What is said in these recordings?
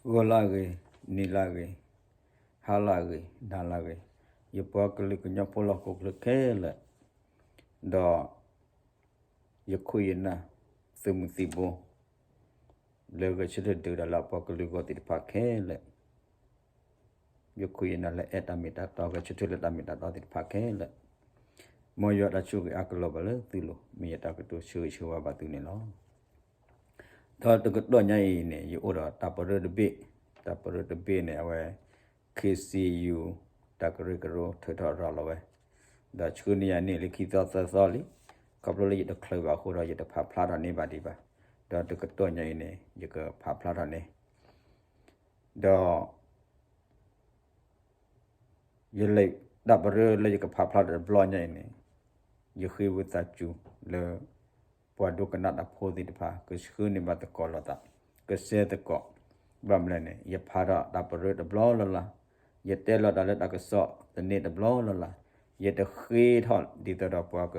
ဂီၤလၢအဂ့ၤ, နံၤလၢအဂ့ၤ, ဟါလၢအဂ့ၤ, နၤလၢအဂ့ၤ, ယပှၤကလုာ်ကညီဖိလၢဟီၣ်ခိၣ်ချၢခဲလၢာ်, ဒီး ယခိၣ်ယနၢ် သုးမုၢ်သံၣ်ဘိ လၢဂဲၤဆၢထၢၣ်ဒုးတၢ်လၢအပှၤကလုာ်ဂီၢ်သ့ၣ်တဖၣ်ခဲလၢာ်, ယခိၣ်ယနၢ်လၢအဲၣ်တၢ်မ့ၢ်တၢ်တီ ဂဲၤဆၢထၢၣ်လၢတၢ်မ့ၢ်တၢ်တီသ့ၣ်တဖၣ်ခဲလၢာ်, မ်ယွၤတၢ်ဆိၣ်ဂ့ၤအါကလီၤဘၣ်လၢသုလိၤ မ့ၢ်ယတၢ်ကတိၤဆၢဂ့ၤဆၢဝါဘၣ်သုန့ၣ်လီၤ. ဒီးတကတီၢ်ညါအံၤန့ၣ် ယအိၣ်ဒီးတၢ်ပရၢတဘ့ၣ်, တၢ်ပရၢတဘ့ၣ်န့ၣ် အဝဲ ခ့စံယူ တၢ်ကရၢကရိထုးထီၣ်ရၤလီၤဝဲ, ဒီးဆှၢန့ၢ်ယၤန့ၣ်လၢခံသီသၢသီလံ, ခီဖျိလၢယတချုးဘၣ်အဃိဒီး ယတဖးဖျါထီၣ်န့ၢ်ဘၣ်ဒံးဘၣ်, ဒီးတကတီၢ်ညါအံၤန့ၣ် ယကဖးဖျါထီၣ်န့ၢ်, ဒီး ယလဲၤ တၢ်ပရၢလၢယကဖးဖျါထီၣ်တဘျီညါအံၤန့ၣ်, ယဃ့ဝံသးစူၤလၢ ပှၤဒိကနၣ်တၢ်ဖိသ့ၣ်တဖၣ် ကဆှၢန့ၢ်ဘၣ်သကိးလိာ်သး, ကစဲသကိး, ဘၣ်မနုၤလဲၣ်န့ၣ် ယဖးထီၣ်တၢ်ပရၢတဘျီလၢ်လၢ်, ယတဲလီၤတၢ်လၢတၢ်ကစီၣ်သန့တဘျီလၢ်လၢ်, ယတဃ့ထီၣ်ဒ်သိးဒီးပှၤက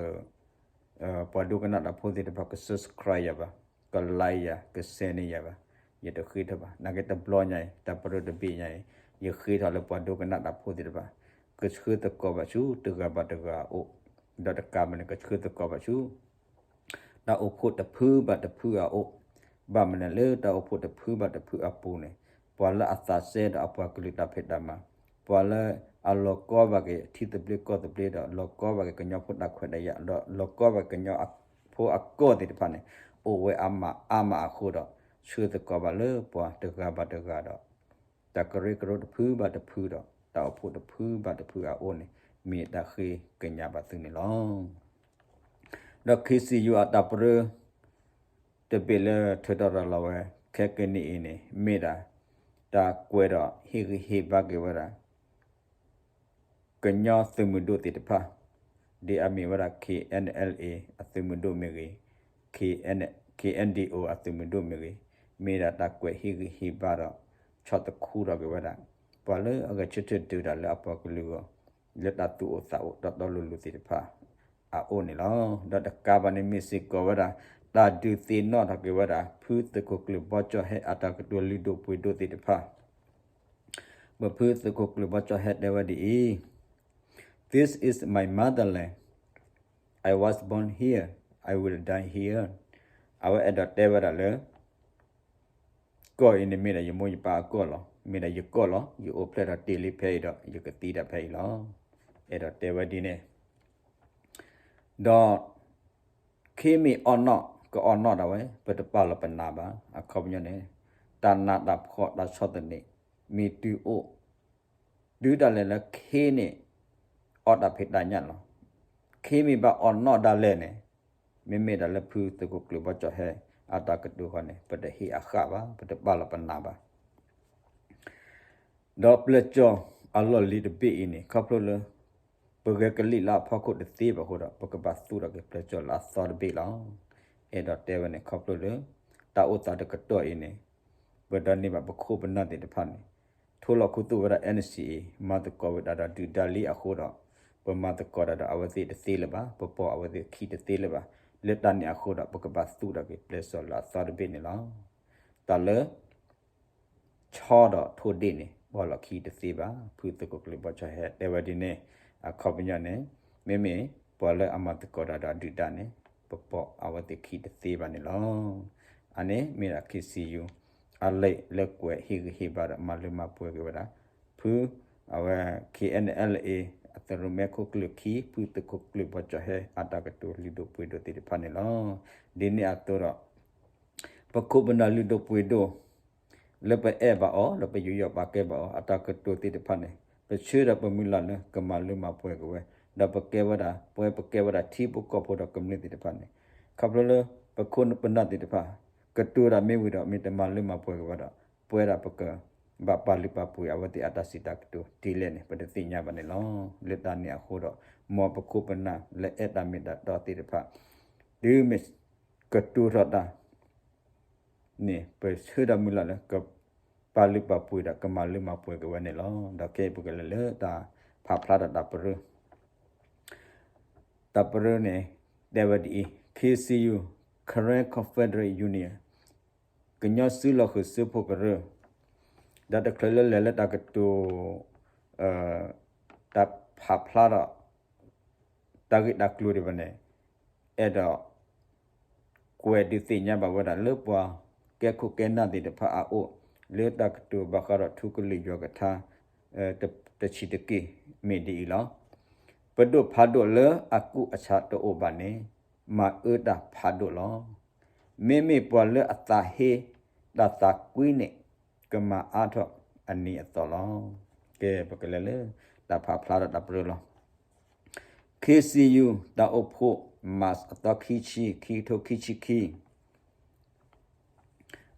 ပှၤဒိကနၣ်တၢ်ဖိသ့ၣ်တဖၣ် က subscribe ယၤဘၣ်, က like ယၤ, က share န့ၢ်ယၤဘၣ်, ယတဃ့ထီၣ်ဘၣ်. နာ်က့တဘျီညါအံၤ တၢ်ပရၢတဘ့ၣ်ညါအံၤ ယဃ့ထီၣ်လၢပှၤဒိကနၣ်တၢ်ဖိသ့ၣ်တဖၣ် ကဆှၢသကိးဘၣ်ဆူတဂၤဘၣ်တဂၤအအိၣ်, ဒီးတကးဘၣ်န့ၣ် ကဆှၢသကိးဘၣ်ဆူ တၢ်အိၣ်ဖှိၣ်တဖုဘၣ်တဖုအအိၣ်, ဘၣ်မနုၤလၢတၢ်အိၣ်ဖှိၣ်တဖုဘၣ်တဖုအပူၤန့ၣ် ပှၤလၢအသးစဲဒီးအပှၤကလုာ်တၢ်ဖံးတၢ်မၤ, ပှၤလၢအလီၤကီဘၣ်က့ၤထံသဘျ့ကီၢ်သဘျ့ဒီး လီၤကီဘၣ်က့ၤကညီဖိတၢ်ခွဲးတၢ်ယာ် ဒီးလီၤကီဘၣ်က့ၤကညီဖိအကီၢ်သ့ၣ်တဖၣ်န့ၣ် အိၣ်ဝဲအါမးအါမးအဃိဒီး ဆှၢသကိးဘၣ်လၢပှၤတဂၤဘၣ်တဂၤဒီး တၢ်ကရၢကရိတဖုဘၣ်တဖုဒီး တၢ်အိၣ်ဖှိၣ်တဖုဘၣ်တဖုအအိၣ်န့ၣ် မ့ၢ်တၢ်ဃ့ကညးဘၣ်သုန့ၣ်လီၤ. ဒီး ခ့စံယူ အတၢ်ပရၢ တဘ့ၣ်လၢထုးထီၣ်ရၤလီၤဝဲ ခဲကနံၣ်အံၤန့ၣ် မ့ၢ်ဒၣ် တၢ်ကွဲးဒီးဟ့ၣ်ဂံၢ်ဟ့ၣ်ဘါက့ၤဝဲဒၣ် ကညီသုးမုၢ်ဒိၣ်သ့ၣ်တဖၣ် ဒ်အမ့ၢ်ဝဲဒၣ် KNLA အသုးမုၢ်ဒိၣ်မ့ၢ်ဂ့ၤ, KNDO အသုးမုၢ်ဒိၣ်မ့ၢ်ဂ့ၤ, မ့ၢ်ဒၣ်တၢ်ကွဲးဟ့ၣ်ဂံၢ်ဟ့ၣ်ဘါဒီး ဆီၣ်သခူထီၣ်က့ၤဝဲဒၣ် ပှၤလၢအဂဲၤဆၢထၢၣ်ဒုးတၢ်လၢအပှၤကလုာ်အဂီၢ် လၢတၢ်သူၣ်အိၣ်သးအိၣ်တီတီလိၤလိၤသ့ၣ်တဖၣ် အအိၣ်န့ၣ်လီၤ. ဒီးတကးဘၣ်န့ၣ် မ့ၢ်စ့ၢ်ကီးဝဲဒၣ် တၢ်ဒုးသ့ၣ်နီၣ်ထီၣ်က့ၤဝဲဒၣ် ဖုသုးခိၣ်ကျၢၢ်ဘီကၠီၣ်ဟဲအတၢ်ကတိၤလုၢ်ဒိၣ်ပှ့ၤဒိၣ်သ့ၣ်တဖၣ် ပဖုသုးခိၣ်ကျၢၢ်ဘီကၠီၣ်ဟဲတဲဝဲဒ်အံၤ, This is my motherland. I was born here. I will die here. အဝဲအဲၣ်ဒိးတဲဝဲဒၣ်လၢ ကီၢ်အံၤန့ၣ်မ့ၢ်ဒၣ်ယမိၢ်ယပၢ်အကီၢ်လီၤ. မ့ၢ်ဒၣ်ယကီၢ်လီၤ. ယအိၣ်ဖျဲၣ်ထီၣ်တ့ၢ်လံဖဲအံၤဒီး ယကသံဒၣ်ဖဲအံၤလီၤ. အဲၣ်ဒိးတဲဝဲဒ်န့ၣ် ဒီး ခ့မ့ၢ်အီၣ်နီၣ် ကအီၣ်နီၣ်ဒၣ်ဝဲ ပတပာ်လီၤပနာ်ဘၣ်. အခီပညီန့ၣ် တၢ်နးတၢ်ဖှီၣ်တၢ်ဆီၣ်သနံး မ့ၢ်တုၤအိၣ် တုၤဒၣ်လဲာ်လၢခ့န့ၣ် အီၣ်တၢ်ဖံးတၢ်ညၣ်လီၤ. ခ့မ့ၢ်ဘၣ်အီၣ်နီၣ်ဒၣ်လဲာ်န့ၣ် မ့မ့ၢ်ဒၣ်လၢဖုသုးခိၣ်ကျၢၢ်ဘီကၠီၣ်ဟဲ အတၢ်ကတိၤဃီန့ၣ် ပတဟ့ၣ်အဃၣ်ဘၣ်, ပတပာ်လီၤပနာ်ဘၣ်. ဒီးပျဲၢ်ကၠီၣ်အလီၢ်လံၤတဘ့ၣ်အံၤန့ၣ် ခီဖျိလၢ ပဂဲၤကလံၣ်လၢအဖီခိၣ်တသ့ဘၣ်အဃိဒီး ပကဘၣ်သူၣ်ထီၣ်က့ၤပျဲၢ်ကၠီၣ်လၢအသီတဘ့ၣ်လီၤ. အဲၣ်ဒိးတဲဝဲန့ၣ် ခီဖျိလၢ တၢ်အိၣ်သးတကတီၢ်အံၤန့ၣ် ပဒိးန့ၢ်ဘၣ်ပခိၣ်ပနၢ်သ့ၣ်တဖၣ်န့ၣ် ထိလီၤခူသူၣ်ဝဲဒၣ် NCA မၤသကိးဝဲဒၣ်ဒီးဒုၣ်ဒါလံအဃိဒီး ပမၤသကိးတၢ်ဒီးအဝဲသ့ၣ်တသ့လၢၤဘၣ်, ပပိာ်အဝဲသ့ၣ်ခံတသ့လၢၤဘၣ်. လၢတၢ်န့ၣ်အဃိဒီး ပကဘၣ်သူၣ်ထီၣ်က့ၤပျဲၢ်ကၠီၣ်လၢအသီတဘ့ၣ်န့ၣ်လီၤ. တၢ်လၢ ဆီဒီးထိၣ်ဒ့ၣ်န့ၣ် ပိာ်လီၤခံတသ့ဘၣ်. ဖုသုးခိၣ်ကျၢၢ်ဘီကၠီၣ်ဟဲတဲဝဲဒ်န့ၣ် အခီပညီန့ၣ် မ့မ့ၢ်ပှၤလၢအမၤသကိးတၢ်ဒီးဒုၣ်ဒါန့ၣ် ပပိာ်အဝဲသ့ၣ်ခံတသ့ဘၣ်န့ၣ်လီၤ. အန့ၣ်မ့ၢ်ဒၣ် ခ့စံယူ အလံာ်လၢကွဲးဟ့ၣ်ဂံၢ်ဟ့ၣ်ဘါဒီးမၤလၢမၤပှဲၤက့ၤဝဲဒၣ် ဖု အဝဲ KNLA အသုးရိၣ်မဲခိၣ်ကျၢၢ်ခံ ဖုသုးခိၣ်ကျၢၢ်ဘီကၠီၣ်ဟဲ အတၢ်ကတိၤလုၢ်ဒိၣ်ပှ့ၤဒိၣ်သ့ၣ်တဖၣ်န့ၣ်လီၤ. ဒ်န့ၣ်အသိးဒီး ပခိၣ်ပနၢ်လုၢ်ဒိၣ်ပှ့ၤဒိၣ် လၢပအဲၣ်ဘၣ်အီၤ ဒီးပယူးယီၣ်ပာ်ကဲဘၣ်အီၤ အတၢ်ကတိၤသ့ၣ်တဖၣ်န့ၣ် ပဆၢဒီးပမုၢ်လၢ်လၢ ကမၤလၢမၤပှဲၤက့ၤဝဲ ဒီးပကဲဝဲဒၣ် ပဝဲပကဲဝဲဒၣ်ထံဖိကီၢ်ဖိဒီးကမျၢၢ်သ့ၣ်တဖၣ်န့ၣ် ခီဖျိလၢ ပခိၣ်ပနၢ်သ့ၣ်တဖၣ် ကတိၤတၢ်မ့ၢ်ဝံၤဒီး မ့ၢ်တမၤလၢမၤပှဲၤက့ၤဝဲဒီး ပဝဲဒၣ်ပက ဘၣ်ပာ်လုၢ်ပာ်ပှ့ၤအဝဲသ့ၣ်အတၢ်စံးတၢ်ကတိၤဒ်လဲၣ်န့ၣ် ပတသ့ၣ်ညါဘၣ်န့ၣ်လီၤ. လၢတၢ်န့ၣ်အဃိဒီး မ်ပခိၣ်ပနၢ်လၢအဲၣ်တၢ်မ့ၢ်တၢ်တီသ့ၣ်တဖၣ် တုၤမ့ၢ် ကတိၤထီၣ်တၢ် န့ၣ် ပဆၢဒီးမုၢ်လၢ်လၢ ကပာ်လုၢ်ပာ်ပှ့ၤဒီးကမၤလၢမၤပှဲၤက့ၤဝဲန့ၣ်လီၤ. ဒီးခဲအံၤပကလဲၤလၢတၢ် ဖးဖျါဒီးတၢ်ပရၢ တၢ်ပရၢန့ၣ် တဲဝဲဒ်အံၤ, K C U, Karen Confederate Union, ကညီစုလီၤဃုာ်စၢဖှိၣ်ကရၢ, ဒီးတချုးလၢလဲၤလၢတၢ်ကတိၤ တၢ်ဖးဖျါဒီး တၢ်ဂ့ၢ်တၢ်ကျိၤဒံးဘၣ်န့ၣ် အဲၣ်ဒိး ကွဲးဒုးသ့ၣ်ညါဘၣ်ဝဲဒၣ်လၢပှၤကဲခိၣ်ကဲနၢ်သ့ၣ်တဖၣ်အအိၣ် လၢတၢ်ကတိၤဘၣ်ဃးဒီးထူကလုာ်ယွၤကထါ တဆံးတက့ၢ် မ့ၢ်ဒ်အံၤလီၤ. ပဒိၣ်ဖးဒိၣ်လၢအကူၣ်အဆးတအိၣ်ဘၣ်န့ၣ် မၤအၢတၢ်ဖးဒိၣ်လီၤ. မ့မ့ၢ်ပှၤလၢအသးဟ့ တၢ်သးကွံန့ၣ် ကမၤအါထီၣ်အနံၤအသီလီၤ. ကဲ ပကလဲၤလၢ တၢ်ဖးဖျါဒီးတၢ်ပြၢလီၤ. ခ့စံယူ တၢ်အိၣ်ဖှိၣ် March အသီခံဆံ ခံကထိခံဆံခံ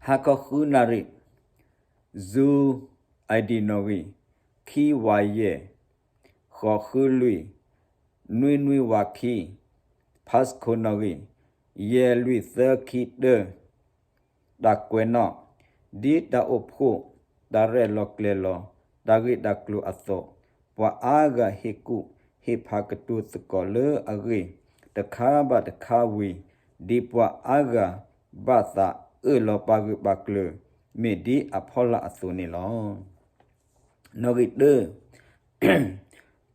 ဟါခီဃုနၣ်ရံၣ် Zoo I D နီၣ်ဂံၢ် ခံဝးယဲၢ် ဃိးဃုလွံၢ် နွံနွံဝးခံ Passcode နီၣ်ဂံၢ် ယဲၢ်လွံၢ်သၢခံတၢ တၢ်ကွဲးနီၣ် ဒ်တၢ်အိၣ်ဖှိၣ် တၢ်ရဲၣ်လီၤကျဲၤလီၤ တၢ်ဂ့ၢ်တၢ်ကျိၤအသိး ပှၤအါဂၤဟ့ၣ်ကူၣ်ဟ့ၣ်ဖးကတိၤသကိးလၢအဂ့ၢ် တခါဘၣ်တခါဝံၤ ဒ်ပှၤအါဂၤဘၣ်သးအၢၣ်လီၤပာ်ဂၢၢ်ပာ်ကျၢၤ မ့ၢ်ဒ်အဖီလာ်အသိးန့ၣ်လီၤ. နီၣ်ဂံၢ်တၢ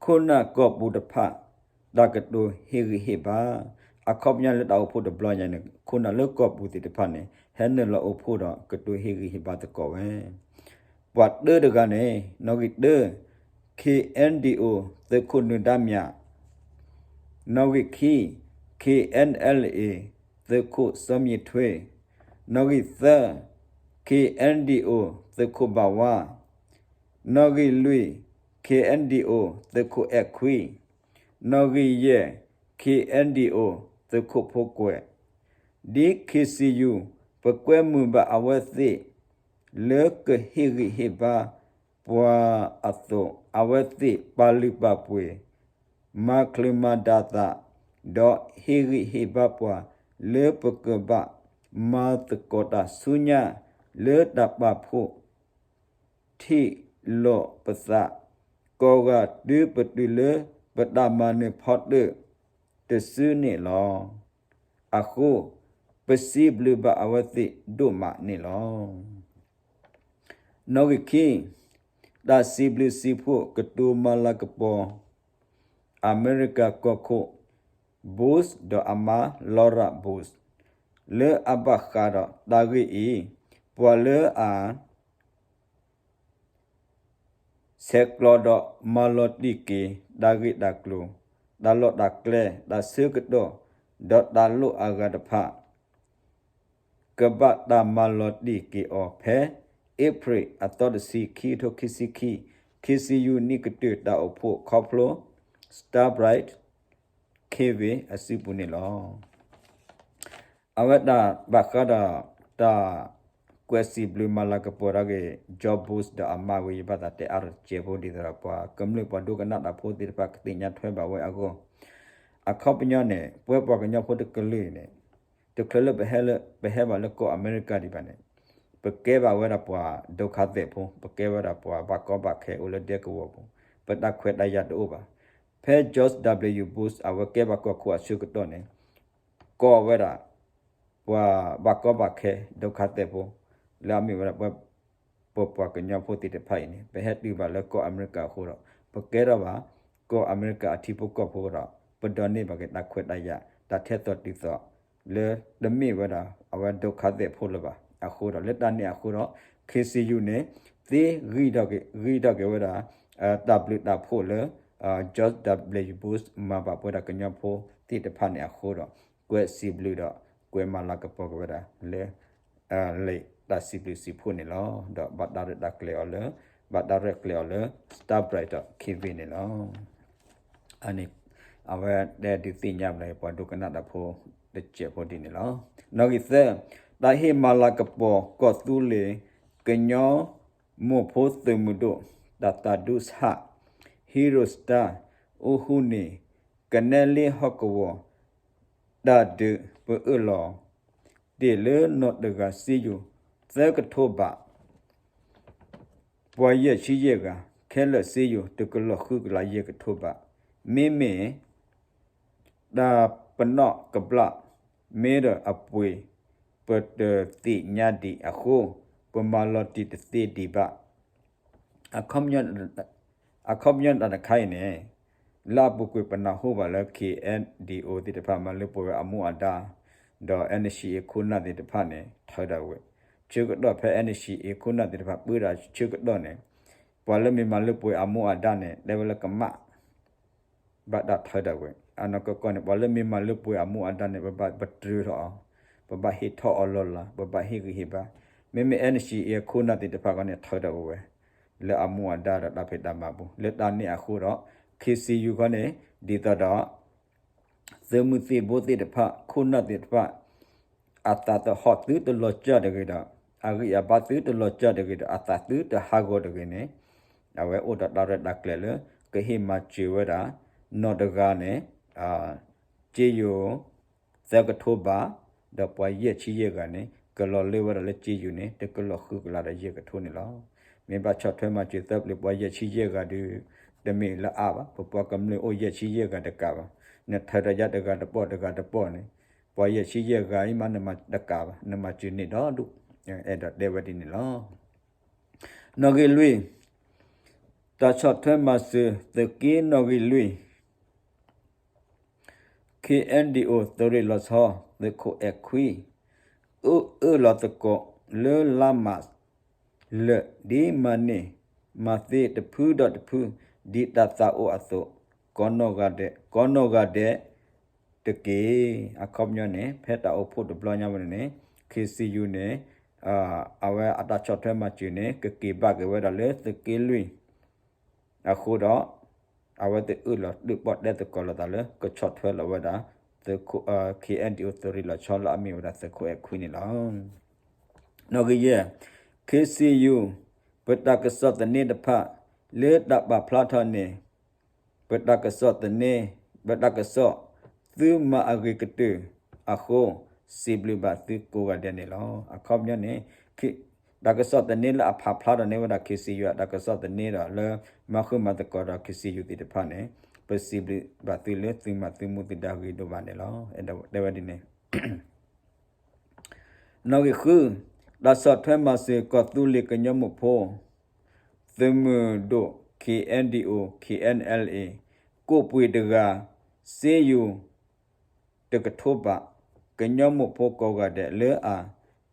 ခိၣ်နၢ်ကီၢ်ပူၤတဖၣ် တၢ်ကတိၤဟ့ၣ်ဂံၢ်ဟ့ၣ်ဘါ အခီပညီလၢတၢ်အိၣ်ဖှိၣ်တဘျီညါန့ၣ် ခိၣ်နၢ်လၢကီၢ်ပူၤသ့ၣ်တဖၣ်န့ၣ် ဟဲနုာ်လီၤအိၣ်ဖှိၣ်ဒီးကတိၤဟ့ၣ်ဂံၢ်ဟ့ၣ်ဘါသကိးဝဲ ပှၤတၢတဂၤန့ၣ် နီၣ်ဂံၢ်တၢ K N D O သုးခိၣ်နုာ်ဒါမြ နီၣ်ဂံၢ်ခံ K N L A သုးခိၣ်စီမံထွ့ နီၣ်ဂံၢ်သၢ K N D O သုးခိၣ်ဘၣ်ဝါ နီၣ်ဂံၢ်လွံၢ် K N D O သုးခိၣ်အဲၣ်ခွံ နီၣ်ဂံၢ်ယဲၢ် K N D O သုးခိၣ်ဖိကွဲး ဒ် K C U ပကွဲမုာ်ဘၣ်အဝဲသ့ၣ် လၢကဟ့ၣ်ဂံၢ်ဟ့ၣ်ဘါပှၤအသိး အဝဲသ့ၣ်ပာ်လုၢ်ပာ်ပှ့ၤ မၤချုးမၤဒၣ်သး ဒီးဟ့ၣ်ဂံၢ်ဟ့ၣ်ဘါပှၤ လၢပကဘၣ်မၤသကိးတၢ်ဆူညါ လၢတၢ်ပာ်ဖှိၣ် ထံၣ်လိာ်ပသး ကိးဂၤတုၤပတုၤလၢပတၢ်မၤနၢၤဖီတၢၣ်တစုန့ၣ်လီၤ. အဃိ ပစံးဘျုးဘၣ်အဝဲသ့ၣ်ဒိၣ်မးန့ၣ်လီၤ. နီၣ်ဂံၢ်ခံ တၢ်စံးဘျုးစံးဖှိၣ်ကတိၤမၤလၤကပီၤ အမဲရကၤကီၢ်ခိၣ် Bush ဒီးအမါ Laura Bush လၢအဘၣ်ဃးဒီးတၢ်ဂ့ၢ်အံၤ ပှၤလၢအ ဆဲးကျိးဒီးမၤလီၤတံၢ်က့ၤ တၢ်ဂ့ၢ်တၢ်ကျိၤ တၢ်လီၢ်တၢ်ကျဲ တၢ်ဆၢကတီၢ် ဒီးတၢ်လိၣ်အဂၤတဖၣ် ကဘၣ်တၢ်မၤလီၤတံၢ်က့ၤအီၤဖဲ April အသီတဆံ ခံကထိခံဆံခံ K C U နံၣ်ကတၢၢ်တၢ်အိၣ်ဖှိၣ်ခီဖျိ Star Bright K V အစုပူၤန့ၣ်လီၤ. အဝဲတၢ်ဘၣ်ဃးဒီး တၢ်ကွဲးစံးဘျုးမၤလၤကပီၤတၢ်ဂ့ၢ် George Bush ဒီးအမါဝဲ ယဘၣ်သးတဲအါထီၣ်တစဲးဖိဒ်သိးဒီး ပှၤကမျၢၢ်ပှၤဒိကနၣ်တၢ်ဖိသ့ၣ်တဖၣ်ကသ့ၣ်ညါထွဲဘၣ်ဝဲအဂီၢ် အခီပညီန့ၣ် ပဝဲပှၤကညီဖိတကလုာ်အံၤန့ၣ် တချုးလၢပဟဲလၢ ပဟဲဘၣ်လၢကီၢ်အမဲရကၤဒံးဘၣ်န့ၣ် ပကဲဘၣ်ဝဲဒၣ်ပှၤဒုက္ခသည်ဖိ ပကဲဝဲဒၣ်ပှၤဘၣ်ကီဘၣ်ခဲအိၣ်လၢဒဲကဝီၤပူၤ ပတၢ်ခွဲးတၢ်ယာ်တအိၣ်ဘၣ်. ဖဲ George W Bush အဝဲကဲဘၣ်ကီၢ်ခိၣ်အဆၢကတီၢ်န့ၣ် ကိးဝဲဒၣ် ပှၤဘၣ်ကီဘၣ်ခဲ ဒုက္ခသည်ဖိ လၢအမ့ၢ်ဝဲဒၣ်ပ ပပှၤကညီဖိသ့ၣ်တဖၣ်အံၤန့ၣ် ပဟဲတုၤဘၣ်လၢကီၢ်အမဲရကၤအဃိဒီး ပကဲထီၣ်ဘၣ် ကီၢ်အမဲရကၤအထံဖိကီၢ်ဖိဒီး ပဒိးန့ၢ်ဘၣ်က့ၤတၢ်ခွဲးတၢ်ယာ် တၢ်ထဲသိးတုၤသိး လၢတမ့ၢ်ဝဲဒၣ် အဝဲဒုက္ခသည်ဖိလၢၤဘၣ်. အဃိဒီး လၢတၢ်န့ၣ်အဃိဒီး K C U န့ၣ် သ့ဂံၢ်ထီၣ်က့ၤ ဂံၢ်ထီၣ်က့ၤဝဲဒၣ် တၢ်ဘျုးတၢ်ဖှိၣ်လၢ George W Bush မၤဘၣ်ပဝဲဒၣ်ကညီဖိသ့ၣ်တဖၣ်န့ၣ်အဃိဒီး ကွဲးစံးဘျုးဒီး ကွဲးမၤလၤကပီၤက့ၤဝဲဒၣ်လၢ လံာ်တၢ်စံးဘျုးစံးဖှိၣ်န့ၣ်လီၤ. ဒီးဘၣ်တၢ်ရဲၣ်တၢ်ကျဲၤအီၤလၢ ဘၣ်တၢ်ရဲၣ်ကျဲၤအီၤလၢ Star Bright K V န့ၣ်လီၤ. အန့ၣ် အဝဲတဲဒုးသ့ၣ်ညါဘၣ်လၢပှၤဒိကနၣ်တၢ်ဖိတစဲးဖိဒ်န့ၣ်လီၤ. နီၣ်ဂံၢ်သၢ တၢ်ဟ့ၣ်မၤလၤကပီၤကီၢ်သူလ့ၤ ကညီမိၢ်ဖိသုးမုၢ်ဒိၣ် တၢ်သးဒူဆး Hero Star အိၣ်ဟူးန့ၢ် ကနဲလ့ဟီၣ်ကဝီၤ တၢ်ဒုးပအၢၣ်လီၤ တ့ၢ်လၢနီၢ်တဂၤစ့ယိၤ သၢကထိဘး ပှၤယဲၢ်ဆံယဲၢ်ဂၤ ခဲလၢာ်စ့ယိၤ တကလီၢ်ဃုကလးယဲၢ်ကထိဘး မ့မ့ၢ် တၢ်ပနီၣ်ကဘျၣ် မ့ၢ်ဒီးအပှ့ၤ ပတသ့ၣ်ညါဒံးအဃိ ပမၤလီၤတံၢ်တသ့ဒံးဘၣ်. အခီပညီ အခီပညီတၢ်တခါအံၤန့ၣ် လၢအပူၤကွံာ်ပနၢ်ဟူဘၣ်လၢ ခ့ၣ်အဲၣ်ဒံၣ်အိၣ် သ့ၣ်တဖၣ် မၤလၢပှဲၤဝဲအမူအဒါ, ဒီး NCA ခိၣ်နၢ်သ့ၣ်တဖၣ်န့ၣ် ထၢထီၣ်ဝဲ ဆၢကတီၢ်ဖဲ NCA ခိၣ်နၢ်သ့ၣ်တဖၣ် ပၢတၢ်ဆၢကတီၢ်န့ၣ် ပှၤလၢမ့ၢ်မၤလၢပှဲၤအမူအဒါန့ၣ် တဲဝဲလၢကမၣ် ဘၣ်တၢ်ထၢထီၣ်ဝဲ အနီၢ်ကီၢ်ကီၢ်န့ၣ် ပှၤလၢမ့ၢ်မၤလၢပှဲၤအမူအဒါန့ၣ် ပဘၣ်ပတြၢၤထီၣ်အီၤ, ပဘၣ်ဟ့ၣ်ထီၣ်အီၤလီၤလး, ပဘၣ်ဟ့ၣ်ဂံၢ်ဟ့ၣ်ဘါ, မ့မ့ၢ် NCA ခိၣ်နၢ်သ့ၣ်တဖၣ်ဃီန့ၣ် ထၢထီၣ်ဝဲ လၢအမူအဒါဒီးတၢ်ဖံးတၢ်မၤပူၤ လၢတၢ်န့ၣ်အဃိဒီး ခ့ၣ်စံယူၣ်ခီန့ၣ် ဒ်သိးဒီး သုးမုၢ်သံၣ်ဘိသ့ၣ်တဖၣ် ခိၣ်နၢ်သ့ၣ်တဖၣ် အသးသဟီၣ်သုတလီၤစၢ်တဂ့ၤဒီး အဂံၢ်အဘါသုတလီၤစၢ်တဂ့ၤဒီး အသးသုတဟးဂီၤတဂ့ၤန့ၣ် အဝဲအိၣ်ဒီးတၢ်ရဲၣ်တၢ်ကျဲၤလၢ ကဟ့ၣ်မၤစၢၤဝဲဒၣ် နီၢ်တဂၤန့ၣ် က့ယိၤ သၢကထိဘး ဒီးပှၤယဲၢ်ဆံယဲၢ်ဂၤန့ၣ် ကလီၤလၢဝဲဒၣ်လၢက့ယိၤန့ၣ် တကလီၤဃုကလးဒီးယဲၢ်ကထိန့ၣ်လီၤ. မ့ၢ်ဘၣ်ဆီၣ်ထွဲမၤစၢၤသၢပျ့ၤပှၤယဲၢ်ဆံယဲၢ်ဂၤဒီး တမ့ၢ်လၢအါဘၣ်, ပပှၤကမျၢၢ်အိၣ်ယဲၢ်ဆံယဲၢ်ဂၤတကးဘၣ်, နထၢထီၣ်ယၤတဂၤတပီၢ်တဂၤတပီၢ်န့ၣ် ပှၤယဲၢ်ဆံယဲၢ်ဂၤအံၤမး နမၤတကးဘၣ်, နမၤစၢၤန့ၢ်ဒီဒူၣ်, အဲၣ်ဒိးတဲဝဲဒ်န့ၣ်လီၤ. နီၣ်ဂံၢ်လွံၢ်, တၢ်ဆီၣ်ထွဲမၤစၢၤသုးက့နီၣ်ဂံၢ်လွံၢ် ခ့ၣ်အဲၣ်ဒံၣ်အိၣ် သုးရ့ၣ်လီၤဆီ သုးခိၣ်အဲၣ်ခွံ အၢၣ်အၢၣ်လီၤသကိးလၢလါမး လၢာ်ဒ်မၤန့ၢ်မၤသ့တဖုဒီးတဖု ဒ်တၢ်သးအိၣ်အသိး ကိးနီၢ်ဂၤဒဲး ကိးနီၢ်ဂၤဒဲးတက့ၢ်. အခီပညီန့ၣ် ဖဲတၢ်အိၣ်ဖှိၣ်တဘျီညါဝဲန့ၣ်န့ၣ် ခ့ၣ်စံယူၣ်န့ၣ် အဝဲအတၢ်ဆီၣ်ထွဲမၤစၢၤန့ၣ် ကက့ၤဘၣ်က့ၤဝဲဒၣ်လၢသုးက့လွံၢ် အဃိဒီး အဝဲသ့ၣ်အၢၣ်လီၤဒုးပီၣ်တဲသကိးလိာ်သးလၢ ကဆီၣ်ထွဲလီၤဝဲဒၣ် ခ့ၣ်အဲၣ်ဒံၣ်အိၣ် သုးရ့ၣ်လီၤဆီလၢအမ့ၢ်ဝဲဒၣ်သုးခိၣ်အဲၣ်ခွံန့ၣ်လီၤ. နီၣ်ဂံၢ်ယဲၢ်, ခ့ၣ်စံယူၣ် ပတၢ်ကစီၣ်သန့တဖၣ် လၢတၢ်ပာ်ဖျါထီၣ်န့ၣ် ပတၢ်ကစီၣ်သန့ ပတၢ်ကစီၣ် သုမၤအဂ့ၤကတၢၢ်အဃိ စံးဘျုးဘၣ်သုကိးဂၤဒဲးန့ၣ်လီၤ. အခီပညီန့ၣ် တၢ်ကစီၣ်သန့လၢအဖးဖျါထီၣ်န့ၢ်ဝဲဒၣ် ခ့ၣ်စံယူၣ် အတၢ်ကစီၣ်သန့ဒီး လၢမၤဃုာ်မၤသကိးဒီး ခ့ၣ်စံယူၣ်သ့ၣ်တဖၣ်န့ၣ် ပစံးဘျုးဘၣ်သုလၢသုမၤသုမူသုတၢ်ဂ့ၤဒိၣ်မးန့ၣ်လီၤ. အဲၣ်ဒိးတဲဝဲဒ်န့ၣ် နီၣ်ဂံၢ်ဃု, တၢ်ဆီၣ်ထွဲမၤစၢၤကီၢ်သူလ့ၤကညီမိၢ်ဖိ သုးမုၢ်ဒိၣ် ခ့ၣ်အဲၣ်ဒံၣ်အိၣ် ခ့ၣ်အဲၣ်အၣ်အၣ်အ့ ကိးပှ့ၤတဂၤ စ့ယူၢ် တကထိဘး ကညီမိၢ်ဖိကိးဂၤဒဲးလၢအ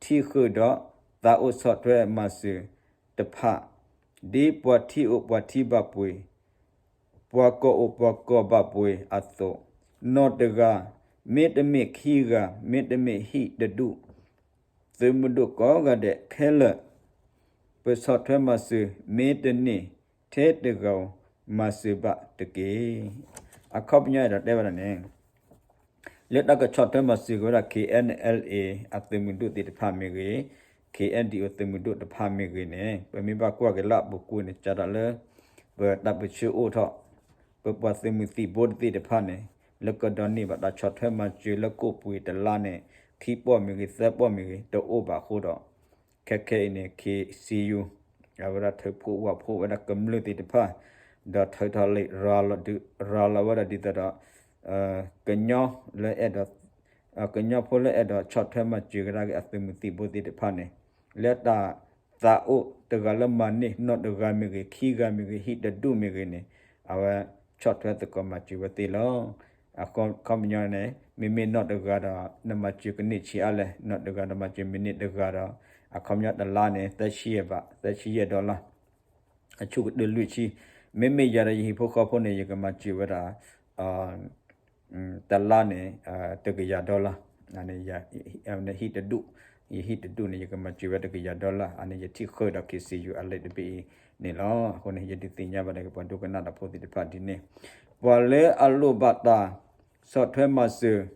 ထံၣ်ဃုာ်ဒီးသးအိၣ်ဆီၣ်ထွဲမၤစၢၤတဖၣ် ဒ်ပှၤထံအိၣ်ပှၤထံဘၣ်ပှ့ၤ ပှၤကီၢ်အိၣ်ပှၤကီၢ်ဘၣ်ပှ့ၤအသိး, နီၢ်တဂၤ မ့တမ့ၢ်ခံဂၤ မ့တမ့ၢ်ဟံၣ်တဒူၣ်, သုးမုၢ်ဒိၣ်ကိးဂၤဒဲးခဲလၢာ် ပဆီၣ်ထွဲမၤစၢၤ မ့တန့ၢ်ထဲတဂၤဧိၤ မၤစၢၤဘၣ်တက့ၢ်. အခီပညီအဲၣ်ဒိးတဲဝဲဒၣ်န့ၣ် လၢတၢ်ကဆီၣ်ထွဲမၤစၢၤက့ၤဝဲဒၣ် ခ့ၣ်အဲၣ်အၣ်အၣ်အ့ အသုးမုၢ်ဒိၣ်သ့ၣ်တဖၣ်မ့ၢ်ဂ့ၤ, ခ့ၣ်အဲၣ်ဒံၣ်အိၣ်သုးမုၢ်ဒိၣ်တဖၣ်မ့ၢ်ဂ့ၤန့ၣ် ပမ့ၢ်ဘၣ်ကွၢ်က့ၤလၢအပူၤကွံာ်န့ၣ် ကးတၢ်လၢ ပတၢ်ပၢဆှၢအိၣ်ထီၣ် ပပှၤသုးမုၢ်သံၣ်ဘိတသ့ၣ်တဖၣ်န့ၣ် လၢကဒိးန့ၢ်ဘၣ်တၢ်ဆီၣ်ထွဲမၤစၢၤလၢကိးပှ့ၤတလါန့ၣ် ခံပီၢ်မ့ၢ်ဂ့ၤ သၢပီၢ်မ့ၢ်ဂ့ၤ တအိၣ်ဘၣ်အဃိဒီး ခဲခဲအံၤန့ၣ် ခ့ၣ်စံယူၣ် အဝဲဒၣ်ထုးဖှိၣ်ဝၣ်ဖှိၣ်ဝဲဒၣ်ကမျၢၢ်သ့ၣ်တဖၣ် ဒီးထုးထီၣ်လံာ်ရၤလီၤဝဲဒၣ်ဒ်သိးဒီး ကညီလၢအဲၣ်ဒိး ကညီဖိလၢအဲၣ်ဒိးဆီၣ်ထွဲမၤစၢၤကဒါက့ၤအသုးမုၢ်သံၣ်ဘိသ့ၣ်တဖၣ်န့ၣ် လၢတၢ်သးအိၣ်တဂၤလၢမၤန့ၢ် နီၢ်တဂၤမ့ၢ်ဂ့ၤ ခံဂၤမ့ၢ်ဂ့ၤ ဟံၣ်တဒူၣ်မ့ၢ်ဂ့ၤန့ၣ် အဝဲဆီၣ်ထွဲသကိးမၤစၢၤဝဲသ့လီၤ. အခီပညီန့ၣ် မ့မ့ၢ်နီၢ်တဂၤဒီး နမၤစၢၤကန့ၢ်ဆံးအါလဲၣ်, နီၢ်တဂၤနမၤစၢၤမ့ၢ်န့ၢ်တဂၤဒီး အခီပညီတလါန့ၣ် သၢဆံယဲၢ်ဘး သၢဆံယဲၢ် dollar အဆူၣ်ကတၢၢ်လွံၢ်ဆံ, မ့မ့ၢ်ယၤဒီးယဟံၣ်ဖိဃီဖိန့ၣ် ယကမၤစၢၤဝဲဒၣ် တလါန့ၣ် တကယၤ dollar, ဟံၣ်တဒူၣ်, ယဟံၣ်တဒူၣ်န့ၣ် ယကမၤစၢၤဝဲတကယၤ dollar, အန့ၣ်ယထံၣ်ဃုာ်ဒီး ခ့ၣ်စံယူၣ် အလံာ်တဘ့ၣ်အံၤန့ၣ်လီၤ. အဃိန့ၣ် ယဒုးသ့ၣ်ညါဘၣ်ဒီးပှၤဒိကနၣ်တၢ်ဖိသ့ၣ်တဖၣ်ဒ်န့ၣ်, ပှၤလၢအလိၣ်ဘၣ်တၢ်ဆီၣ်ထွဲမၤစၢၤ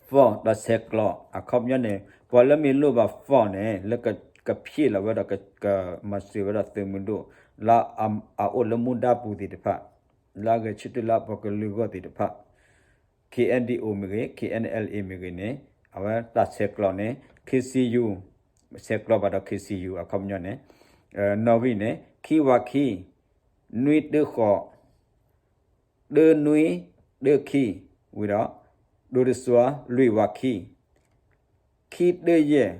form တၢ်ဆဲးကျိး အခီပညီန့ၣ် ပှၤလၢမ့ၢ်လိၣ်ဘၣ် form န့ၣ် လၢကဖျ့လီၤဝဲဒီး ကမၤစၢၤဝဲဒၣ်သုးမုၢ်ဒိၣ် လၢအအိၣ်လၢမူဒါပူၤသ့ၣ်တဖၣ်, လၢအဂဲၤဆၢထၢၣ်လၢအပှၤကလုာ်အဂီၢ်သ့ၣ်တဖၣ်, ခ့ၣ်အဲၣ်ဒံၣ်အိၣ်မ့ၢ်ဂ့ၤ ခ့ၣ်အဲၣ်အၣ်အၣ်အ့မ့ၢ်ဂ့ၤန့ၣ် အဝဲတၢ်ဆဲးကျိးန့ၣ် ခ့ၣ်စံယူၣ် ဆဲးကျိးဘၣ်ဒီး ခ့ၣ်စံယူၣ် အခီပညီန့ၣ် နီၣ်ဂံၢ်န့ၣ် ခံဝးခံ နွံတၢဃိး တၢနွံတၢခံ ဝံၤဒီး ဒိၣ်တစွါ လွံၢ်ဝးခံ ခံတၢယဲၢ်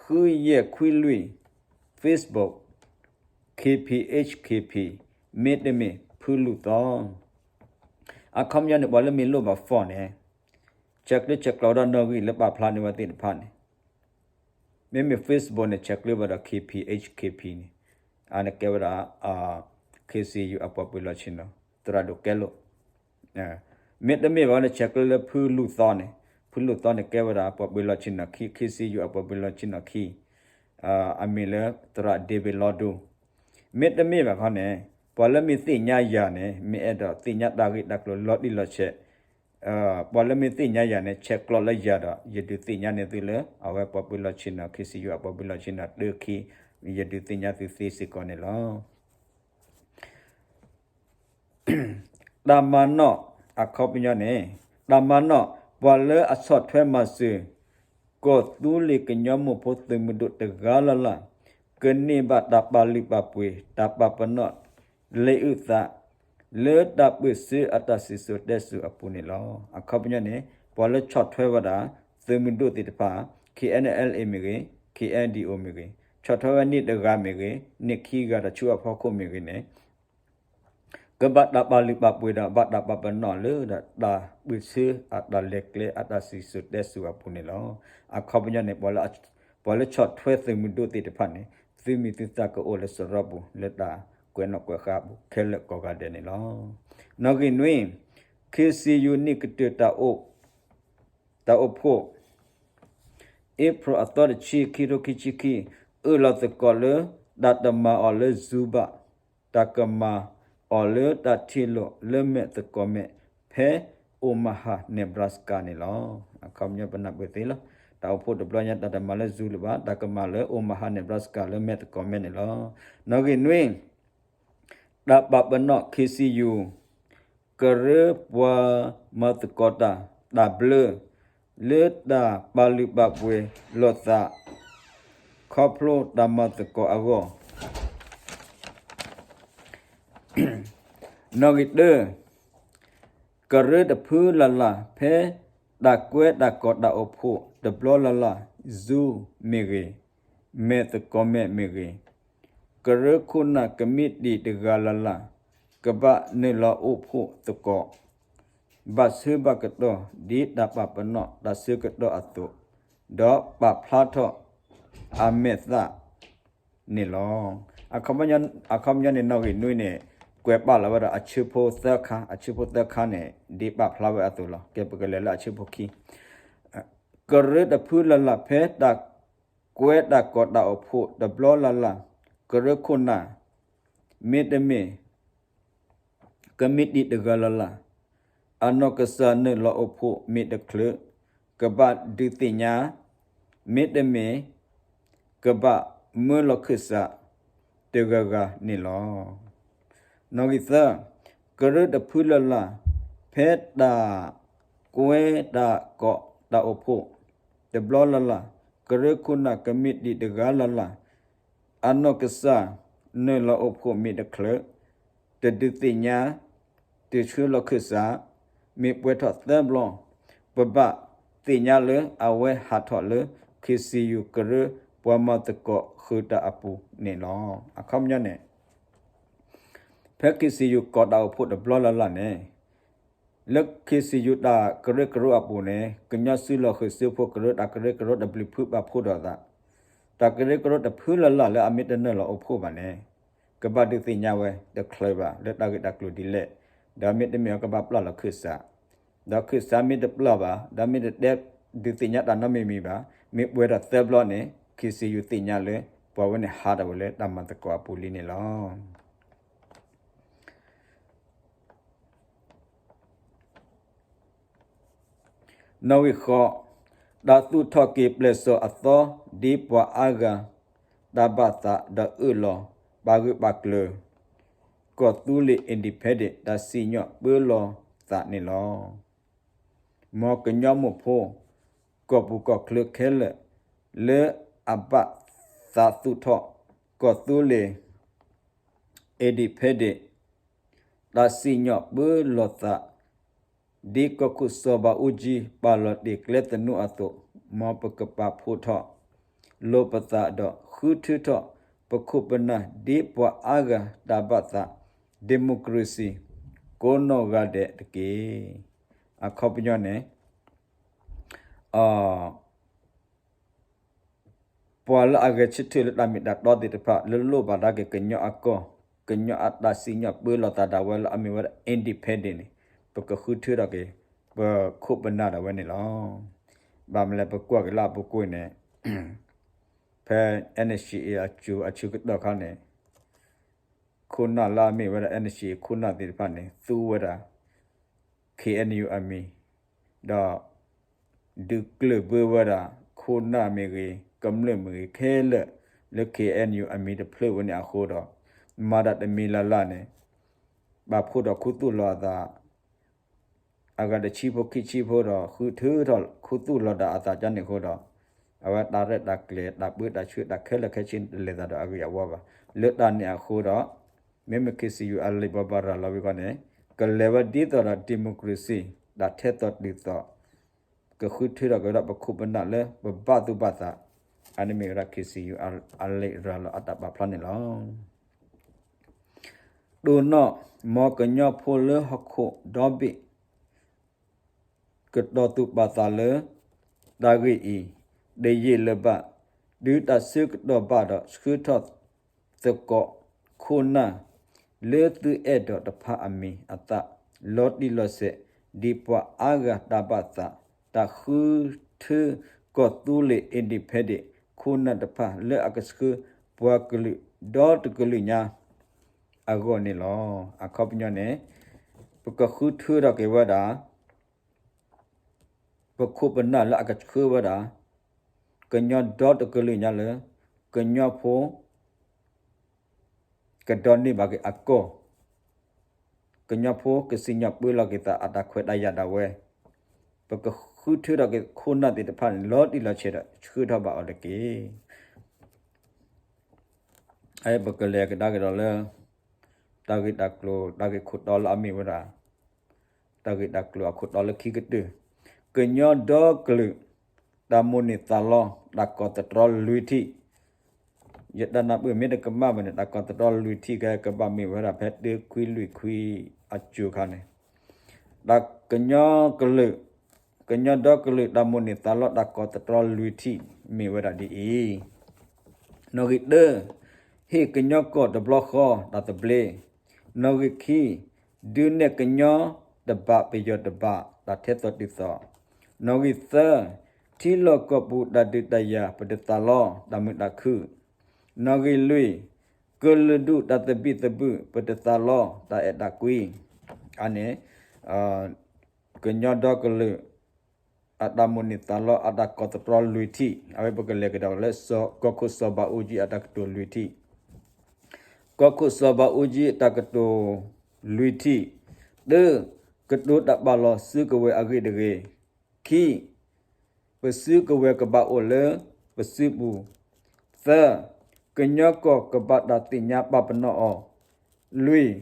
ဃုယဲၢ်ခွံလွံၢ် Facebook, K P H K P မ့တမ့ၢ်ဖုလူၤသီ အခီပညီန့ၣ် ပှၤလၢမ့ၢ်လိၣ်ဘၣ် form န့ၣ် ဆဲးကျၢဆဲးကျိးဝဲဒၣ်နီၣ်ဂံၢ်လၢပာ်ဖျါန့ၢ်ဝဲသ့ၣ်တဖၣ်န့ၣ် မ့မ့ၢ် Facebook န့ၣ် ဆဲးကျၢဘၣ်ဒီး K P H K P န့ၣ် အန့ၣ်ကဲဝဲဒၣ် K C U အပှၤပၢၤလီၢ်ဆ့ၣ်နီၤ သရၣ်ဒိၣ်ကဲလိာ် မ့တမ့ၢ်ဘၣ်န့ၣ် ဆဲးကျၢလၢဖုလူၤသီန့ၣ် ဖုလူၤသီန့ၣ်ကဲဝဲဒၣ်ပှၤပၢၤလီၢ်ဆ့ၣ်နီၤခံ K C U အပှၤပၢၤလီၢ်ဆ့ၣ်နီၤခံ အမံၤလၢသရၣ် David Lawdo မ့တမ့ၢ်ဘၣ်ခီန့ၣ် ပှၤလၢမ့ၢ်သ့ၣ်ညါယၤန့ၣ် မ့ၢ်အဲၣ်ဒိးသ့ၣ်ညါတၢ်ဂ့ၢ်တၢ်ကျိၤလီၤတံၢ်လီၤဆဲး ပှၤလၢမ့ၢ်သ့ၣ်ညါယၤန့ၣ် ဆဲးကျိးလၢယၤဒီး ယဒုးသ့ၣ်ညါန့ၢ်သုလၢ အဝဲပှၤပၢၤလီၢ်ဆ့ၣ်နီၤ K C U အပှၤပၢၤလီၢ်ဆ့ၣ်နီၤတၢ်ခံ ယဒုးသ့ၣ်ညါသုသ့စ့ၢ်ကီးန့ၣ်လီၤ. တၢ်မၤနီၣ် အခီပညီန့ၣ် တၢ်မၤနီၣ် ပှၤလၢအဆီၣ်ထွဲမၤစၢၤ ကီၢ်သူလ့ၤကညီမိၢ်ဖိသုးမုၢ်ဒိၣ်တဂၤလၢ်လၢ် ကန့ၢ်ဘၣ်တၢ်ပာ်လုၢ်ပာ်ပှ့ၤ တၢ်ပာ်ပနီၣ် လ့ၤအုၣ်သး လၢတၢ်ပၢၢ်ဆၢအတၢ်စံၣ်စိၤတဲစိၤအပူၤန့ၣ်လီၤ. အခီပညီန့ၣ် ပှၤလၢဆီၣ်ထွဲဝဲဒၣ် သုးမုၢ်ဒိၣ်သ့ၣ်တဖၣ် K N L A မ့ၢ်ဂ့ၤ K N D O မ့ၢ်ဂ့ၤ ဆီၣ်ထွဲဝဲန့ၣ်တဂၤမ့ၢ်ဂ့ၤ န့ၢ်ခံဂၤဒီးဆူအဖီခိၣ်မ့ၢ်ဂ့ၤန့ၣ် ကဘၣ်တၢ်ပာ်လုၢ်ပာ်ပှ့ၤဒီး ဘၣ်တၢ်ပာ်ပနီၣ်လၢဒီးတၢ်ပၢၢ်ဆၢအတၢ်လဲၤကျဲအတၢ်စံၣ်စိၤတဲစိၤအပူၤန့ၣ်လီၤ. အခီပညီန့ၣ် ပှၤလၢဆီၣ်ထွဲသုးမုၢ်ဒိၣ်သ့ၣ်တဖၣ်န့ၣ် သုမံၤသုသးကအိၣ်လၢစရီပူၤ လၢတၢ်ကွဲးနီၣ်ကွဲးဃါအပူၤခဲလၢာ်ကိးဂၤဒဲးန့ၣ်လီၤ. နီၣ်ဂံၢ်နွံ K C U န့ၣ်ကတၢၢ်တၢ်အိၣ်ဖှိၣ် April အသီတဆံ ခံထိခံဆံခံ အၢၣ်လီၤသကိးလၢ တၢ်တမၤအီၤလၢ Zoom ဘၣ်, တၢ်ကမၤအီၤလၢတၢ်ထံၣ်လိာ်လၢမဲာ်သကိးမဲာ် ဖဲ Omaha Nebraska န့ၣ်လီၤ. အခီပညီပနၢ်ပၢၢ်သ့လီၤ. တၢ်အိၣ်ဖှိၣ်တဘျီညါ တၢ်တမၤလၢ Zoom လၢၤဘၣ်, တၢ်ကမၤလၢ Omaha Nebraska လၢမဲာ်သကိးမဲာ်န့ၣ်လီၤ. နီၣ်ဂံၢ်နွံ တၢ်ပာ်ပနီၣ် K C U ကရၢပှၤမၤသကိးတၢ် တၢ်ဘျၢ လၢတၢ်ပာ်လုၢ်ပာ်ပှ့ၤလိာ်သး ခီဖျိတၢ်မၤသကိးအဂီၢ် နီၣ်ဂံၢ်တၢ ကရၢတဖုလၢ်လၢ် ဖဲတၢ်ကွဲတၢ်ကိးတၢ်အိၣ်ဖှိၣ်တဘျီလၢ်လၢ် Zoom မ့ၢ်ဂ့ၤ, မဲာ်သကိးမဲာ်မ့ၢ်ဂ့ၤ, ကရၢခိၣ်နၢ်ကမံးတံာ်တဂၤလၢ်လၢ် ကဘၣ်နုာ်လီၤအိၣ်ဖှိၣ်သကိး ဘၣ်ဆၢဘၣ်ကတီၢ် ဒ်တၢ်ပာ်ပနီၣ်တၢ်ဆၢကတီၢ်အသိး, ဒီးပာ်ဖျါထီၣ်အမဲာ်သၣ်န့ၣ်လီၤ. အခီပညီန့ၣ် နီၣ်ဂံၢ်နွံန့ၣ် ကွဲးပာ်လီၤဝဲဒီးအဆၢဖိသၢခါ, အဆၢဖိသၢခါန့ၣ် ဒ်ပာ်ဖျါဝဲအသိးလီၤ. ကဲ ပကလဲၤလၢအဆၢဖိခံ ကရၢတဖုလၢ်လၢ် ဖဲတၢ်ကွဲတၢ်ကိးတၢ်အိၣ်ဖှိၣ်တဘျီလၢ်လၢ် ကရၢခိၣ်နၢ် မ့တမ့ၢ် ကမံးတံာ်တဂၤလၢ်လၢ် အနီၢ်ကစၢ်နုာ်လီၤအိၣ်ဖှိၣ်မ့ၢ်တချုး ကဘၣ်ဒုးသ့ၣ်ညါ, မ့တမ့ၢ် ကဘၣ်မၢလီၤခၢၣ်စးတဂၤဂၤန့ၣ်လီၤ. နီၣ်ဂံၢ်သၢ, ကရၢတဖုလၢ်လၢ် ဖဲတၢ်ကွဲတၢ်ကိးတၢ်အိၣ်ဖှိၣ်တဘျီလၢ်လၢ် ကရၢခိၣ်နၢ်ကမံးတံာ်တဂၤလၢ်လၢ် အနီၢ်ကစၢ်နုာ်လီၤအိၣ်ဖှိၣ်မ့ၢ်တချုး တဒုးသ့ၣ်ညါ တဆှၢလီၤခၢၣ်စး မ့ၢ်ပှဲၤထီၣ်သၢဘျီ ပဘၣ်သ့ၣ်ညါလၢအဝဲဟးထီၣ်လၢ K C U ကရၢပှၤမၤသကိးဃုာ်တၢ်အပူၤန့ၣ်လီၤ. အခီပညီန့ၣ် ဖဲ K C U ကိးတၢ်အိၣ်ဖှိၣ်တဘျီလၢ်လၢ်န့ၣ် လၢ K C U တၢ်ကရၢကရိအပူၤန့ၣ် ကညီစုလီၢ်ဃုာ်စုဖိကရၢ တၢ်ကရၢကရိတဘျုးဖုဘၣ်ဖှိၣ်ဒီးသး, တၢ်ကရၢကရိတဖုလၢ်လၢ်လၢအမ့ၢ်တနုာ်လီၤအိၣ်ဖှိၣ်ဘၣ်န့ၣ် ကဘၣ်ဒုးသ့ၣ်ညါဝဲတချုးဘၣ် လၢတၢ်ဂ့ၢ်တၢ်ကျိၤဒ်လဲၣ်, ဒီးမ့တမ့ၢ်အကဘၣ်ပျၢ်လီၤခၢၣ်စး, ဒီးခၢၣ်စးမ့ၢ်တပျၢ်ဘၣ် ဒီးမ့ၢ်တတဲဒုးသ့ၣ်ညါတၢ်နီတမံၤမံၤဘၣ် မ့ၢ်ပှဲၤထီၣ်သၢဘျီန့ၣ် K C U သ့ၣ်ညါလၢ ပှၤဝဲန့ၣ်ဟးထီၣ်ဝဲလၢတၢ်မၤသကိးအပူၤလံန့ၣ်လီၤ. နီၣ်ဂံၢ်ဃိး, တၢ်သူၣ်ထီၣ်က့ၤပျဲၢ်စီၤအသီ ဒ်ပှၤအါဂၤ တၢ်ဘၣ်သးဒီးအၢၣ်လီၤ ပာ်ဂၢၢ်ပာ်ကျၢၤ ကီၢ်သူလ့ၤ independent တၢ်စံၣ်ညီၣ်ပၢလီၤသးန့ၣ်လီၤ. မ်ကညီမိၢ်ဖိ ကီၢ်ပူၤကီၢ်ချၢခဲလၢာ် လၢအဘၣ်သးသူၣ်ထီၣ် ကီၢ်သူလ့ၤ independent တၢ်စံၣ်ညီၣ်ပၢလီၤသး ဒ်ကီၢ်ခိၣ်စီၤဘးအူကၠံ ပာ်လီၤတ့ၢ်ကျဲသနူအသိး, မ်ပကပာ်ဖှိၣ်ထီၣ်လိာ်ပသးဒီးဃုထၢထီၣ် ပခိၣ်ပနၢ်ဒ်ပှၤအါဂၤတၢ်ဘၣ်သး democracy ကိးနီၢ်ဂၤဒဲးတက့ၢ်. အခီပညီန့ၣ် ပှၤလၢအဂဲၤဆၢထၢၣ်လၢတၢ်မ့ၢ်တၢ်တီသ့ၣ်တဖၣ် လၢလိၣ်ဘၣ်ဒၣ်က့ၤကညီအကီၢ်, ကညီအတၢ်စံၣ်ညီၣ်ပၢလီၤသးဒၣ်ဝဲလၢအမ့ၢ်ဝဲဒၣ် independent န့ၣ် ပကဃုထၢထီၣ်က့ၤ ပခိၣ်ပနၢ်ဒၣ်ဝဲန့ၣ်လီၤ. ဘၣ်မနုၤလဲၣ် ပကွၢ်က့ၤလၢအပူၤကွံာ်န့ၣ် ဖဲ NCA အစိၤအဆၢကတီၢ်ခါန့ၣ် ခိၣ်နၢ်လၢအမ့ၢ်ဝဲဒၣ် NCA ခိၣ်နၢ်သ့ၣ်တဖၣ်န့ၣ် သူဝဲဒၣ် KNU အမံၤ, ဒီး ဒုးကျၢၢ်ဘၢဝဲဒၣ် ခိၣ်နၢ်မ့ၢ်ဂ့ၤ, ကမျၢၢ်မ့ၢ်ဂ့ၤ ခဲလၢာ်လၢ KNU အမံၤတဖျၢၣ်ဝဲန့ၣ်အဃိဒီး မၤတၢ်တမံၤလၢ်လၢ်န့ၣ် ပာ်ဖှိၣ်ထီၣ်ခူသူၣ်လီၤသး အဂၤတဆံဖိခံဆံဖိဒီး ဃုထၢထီၣ်ခူသူၣ်လီၤဒၣ်အသးကန့ၣ်အဃိဒီး အဝဲတၢ်ရဲၣ်တၢ်ကျဲၤ တၢ်ပၢတၢ်ဆှၢ တၢ်ခဲလၢာ်ခဲဆ့တလဲၤသးဒီးအဂ့ၢ်အဝီဘၣ်. လၢတၢ်န့ၣ်အဃိဒီး မ့မ့ၢ် KCU အလံာ်ဘိးဘၣ်ရၤလီၤဝံၤခီန့ၣ် ကလဲၤဝဲဒ်သိးဒီး democracy တၢ်ထဲသိးတုၤသိး ကဃုထၢထီၣ်က့ၤဝဲဒၣ်ပခိၣ်ပနၢ်လၢပဘၣ်သူၣ်ဘၣ်သး, အန့ၣ်မ့ၢ်ဝဲဒၣ် KCU အလံာ်ရၤလီၤအတၢ်ပာ်ဖျါန့ၣ်လီၤ. တိၢ်နီၣ် မ်ကညီဖိလၢဟီၣ်ခိၣ်ဒီဘ့ၣ် ကတီၤသူၣ်ပာ်သးလၢ တၢ်ဂ့ၢ်အံၤ တယံာ်လၢၤဘၣ်, တုၤတၢ်ဆၢကတီၢ်ဘၣ်ဒီး ဆှၢထီၣ်သကိးခိၣ်နၢ် လၢသုအဲၣ်ဒိးတဖၣ်အမံၤအသၣ် လီၤတံၢ်လီၤဆဲး ဒ်ပှၤအါဂၤတၢ်ဘၣ်သး တၢ်ဃုထၢကီၢ်သူလ့ၤ independent ခိၣ်နၢ်တဖၣ် လၢအကဆှၢပှၤကလုာ်ဒီတကလုာ်ညါ အဂီၢ်န့ၣ်လီၤ. အခီပညီန့ၣ် ပကဃုထၢထီၣ်က့ၤဝဲဒၣ် ပခိၣ်ပနၢ်လၢအကဆှၢဝဲဒၣ် ကညီဒီတကလုာ်ညါလၢ ကညီဖိ ကဒိးန့ၢ်ဘၣ်က့ၤအကီၢ်, ကညီဖိကစံၣ်ညီၣ်ပၢလီၤက့ၤသးအတၢ်ခွဲးတၢ်ယာ်ဒၣ်ဝဲ, ပကဃုထၢထီၣ်က့ၤခိၣ်နၢ်သ့ၣ်တဖၣ်န့ၣ် လီၤတံၢ်လီၤဆဲးဒီး ဆှၢထီၣ်ဘၣ်အီၤတက့ၢ်. ပကလဲၤကဒါက့ၤဒီးလၢ တၢ်ဂ့ၢ်တၢ်ကျိၤ တၢ်ဂ့ၢ်ခိၣ်တီလၢအမ့ၢ်ဝဲဒၣ် တၢ်ဂ့ၢ်တၢ်ကျိၤအခိၣ်တီလၢခံကတၢၢ်, ကညီဒီကလုာ် တၢ်မိၣ်န့ၢ်သးလီ တၢ်ကီၢ်သတြီလွံၢ်ထံၣ်, ယတၢ်နၢ်ပၢၢ်မ့ၢ်တကမၣ်ဘၣ်န့ၣ် တၢ်ကီၢ်သတြီလွံၢ်ထံၣ်ခဲကဘၣ်မ့ၢ်ဝဲဒၣ်ဖဲတၢခွံလွံၢ်ခွံအစိၤခါန့ၣ်, တၢ်ကညီကလုာ် ကညီဒီကလုာ် တၢ်မိၣ်န့ၢ်သးလီ တၢ်ကီၢ်သတြီလွံၢ်ထံၣ် မ့ၢ်ဝဲဒၣ်ဒ်အံၤ, နီၣ်ဂံၢ်တၢ, ဟ့ၣ်ကညီကီၢ်တဘျီဃီ တၢ်သဘျ့, နီၣ်ဂံၢ်ခံ, ဒုးနဲၣ်ကညီတဘး ပယီၤတဘး တၢ်ထဲသိးတုၤသိး, နီၣ်ဂံၢ်သၢ, ထံလီၢ်ကီၢ်ပူၤ တၢ်ဒုးတၢ်ယၤ ပတသးလီ တၢ်မုာ်တၢ်ခုၣ်, နီၣ်ဂံၢ်လွံၢ်, ကလုာ်ဒူၣ်တၢ်သဘံၣ်သဘုၣ် ပတသးလီ တၢ်အဲၣ်တၢ်ကွံ, အန့ၣ် ကညီဒီကလုာ် အတၢ်မိၣ်န့ၢ်သးလီ အတၢ်ကီၢ်သတြီလွံၢ်ထံၣ်, အဝဲပကလဲၤကဒီးလၢ ကီၢ်ခိၣ်စီၤဘးအူကၠံအတၢ်ကတိၤလွံၢ်ထံၣ်, ကီၢ်ခိၣ်စီၤဘးအူကၠံအတၢ်ကတိၤလွံၢ်ထံၣ်, တၢ, ကတိၤတၢ်ပာ်လီၤစုကဝဲၤအဂ့ၢ်တဂ့ၤ, ခံ, ပစုကဝဲၤကဘၣ်အိၣ်လၢပစုပူၤ, သၢ, ကညီကီၢ်ကဘၣ်တၢ်သ့ၣ်ညါပာ်ပနီၣ်အီၤ, လွံၢ်,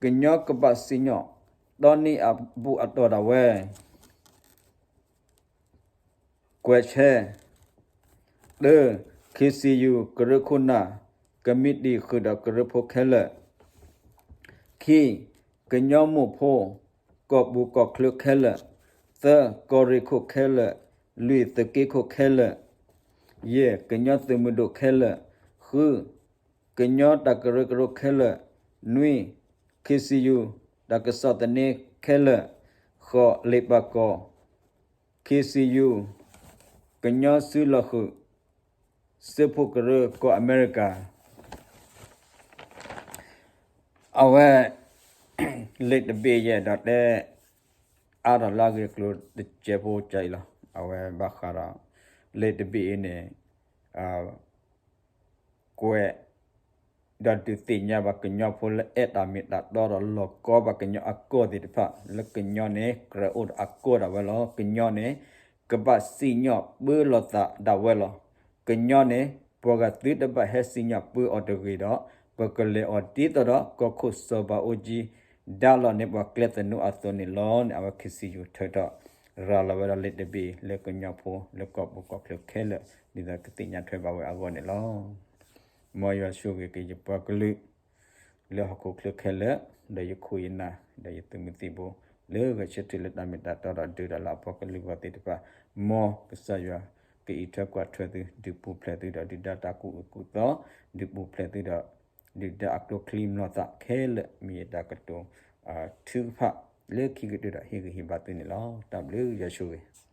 ကညီကဘၣ်စံၣ်ညီၣ်တီနံၤအဘူၣ်အတီၢ်ဒၣ်ဝဲ ကွဲးဆဲး, တၢ, ခ့ၣ်စံၣ်ယူၤ ကရၢခိၣ်နၢ် ကမံးတံာ်ဃုာ်ဒီးကရၢဖိခဲလၢာ်, ခံ, ကညီမိၢ်ဖိ ကီၢ်ပူၤကီၢ်ချၢခဲလၢာ်, သၢ, ကီၢ်ရ့ၣ်ခိၣ်ခဲလၢာ်, လွံၢ်, သုးက့ခိၣ်ခဲလၢာ်, ယဲၢ်, ကညီသုးမုၢ်ဒိၣ်ခဲလၢာ်, ဃု, ကညီတၢ်ကရၢကရိခဲလၢာ်, နွံ, ခ့ၣ်စံၣ်ယူၤ တၢ်ကစီၣ်သန့ခဲလၢာ်, ဃိး, လ့ၣ်ပၣ်ကီၢ် ခ့ၣ်စံၣ်ယူၤ ကညီစုလီၢ်ဃုာ် စၢဖှိၣ်ကရၢကီၢ်အမဲရကၤ, အဝဲ လံာ်တဘ့ၣ်ယဲဒီးတဲ အါထီၣ်လၢအဂ့ၢ်အကျိၤတစဲးဖိကအံၤလီၤ. အဝဲဘၣ်ဃးဒီး လံာ်တဘ့ၣ်အံၤန့ၣ် ကွဲး ဒီးဒုးသ့ၣ်ညါဘၣ်ကညီဖိလၢအဲၣ်တၢ်မ့ၢ်တၢ်တီဒီးလီၤကီဘၣ်ကညီအကီၢ်သ့ၣ်တဖၣ် လၢကညီန့ၣ် ကြၢးအိၣ်ဒီးအကီၢ်ဒၣ်ဝဲလီၤ. ကညီန့ၣ် ကဘၣ်စံၣ်ညီၣ်ပၢလီၤသးဒၣ်ဝဲလီၤ. ကညီန့ၣ် ပှၤဂၤသုတဘၣ်ဟဲစံၣ်ညီၣ်ပၢအီၤတဂ့ၤဒီး ပကလဲၤအီၤဒ်သိးဒီး ကီၢ်ခိၣ်စီၤဘးအူကၠံ ဒါလီၤန့ၢ်ပှၤကျဲသနူအသိးန့ၣ်လီၤန့ၣ် အဝဲခ့ၣ်စံၣ်ယူၤထုးထီၣ်ရၤလီၤဝဲဒၣ်လံာ်တဘ့ၣ်လၢကညီဖိလၢကီၢ်ပူၤကီၢ်ချၢခဲလၢာ် ဒ်သိးကသ့ၣ်ညါထွဲဘၣ်ဝဲအဂီၢ်န့ၣ်လီၤ. မ်ယွၤဆိၣ်ဂ့ၤက့ၤယပှၤကလုာ် လၢဟီၣ်ခိၣ်ချၢခဲလၢာ်, ဒီးယခိၣ်ယနၢ်, ဒီးယသုးမုၢ်သံၣ်ဘိ, လၢဂဲၤဆၢထၢၣ်လၢတၢ်မ့ၢ်တၢ်တီဒီးဒုးတၢ်လၢအပှၤကလုာ်ဂီၢ်သ့ၣ်တဖၣ်, မ်ကစၢ်ယွၤကအံးထွဲကွၢ်ထွဲသု, ဒုးပူၤဖျဲးသုဒီးဒုၣ်ဒါတၢ်ကူၣ်အၢကူၣ်သီ, ဒုးပူၤဖျဲးသုဒီး ဒုၣ်ဒါအကျိချံမျိာ်သၣ်ခဲလၢာ် မ့ၢ်ယတၢ်ကတိၤ ထုကဖၣ်လၢခံကတၢၢ်ဒီးဟ့ၣ်ဂံၢ်ဟ့ၣ်ဘါသုန့ၣ်လီၤ. တၢ်ဘျုးယွၤဆိၣ်ဂ့ၤ